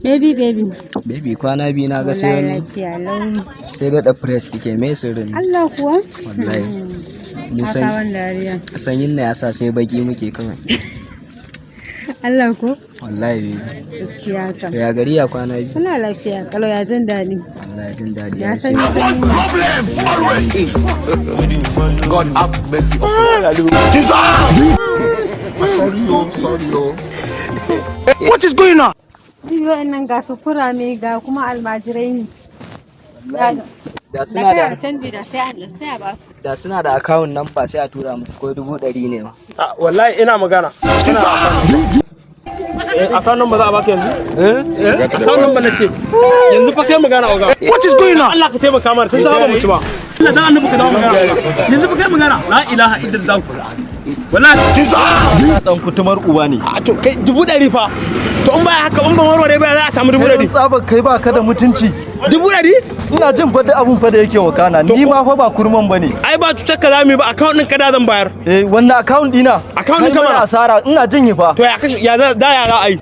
Baby, baby. Baby, kwana biyu na ga sai Wallahi wani lafiya lau. sai daɗa fresh kike, me sirrin? Allah kuwa? Wallahi. Mu Ka san kawan dariya. Sanyin na yasa sai baki muke kawai. Allah ko? Wallahi, baby. Gaskiya kam. To, ya gari, ya kwana biyu? Muna lafiya. Kalau, ya jin daɗi? Wallahi jin daɗi. Ya Ya sanyi sai sanyi. God have mercy upon us. Sorry, oh, sorry, oh. What is going on? Biyu wa'annan ga su kurame, ga kuma almajirai ne. Da da da suna kana da da canji da sai a ba su. Da suna da account number sai a tura musu ko 100,000 ne ma. Ah, wallahi ina magana. Eh, account number za a baka yanzu? Eh, account number na ce. Yanzu fa kai magana, oga. What is going on? Allah ka taimaka mana, tun saba mu ci ba. Allah dan annabi ka dawo magana, oga. Yanzu fa kai magana. La ilaha illallah. Wallahi. Dan kutumar uba ne. A to kai, 100,000 fa. To in ba haka, in ban warware ba, za a samu 100,000. Tsaba kai ba ka da mutunci. 100,000? Ina jin fa duk abun fa da yake wakana, ni ma fa ba kurman bane. Ai ba cutar ka zamu yi ba, account ɗin ka da zan bayar. Eh, wannan account dina? Account ɗinka Kai mana mana. asara, ina jin yi fa. To ya kashi ya za da ya za a yi?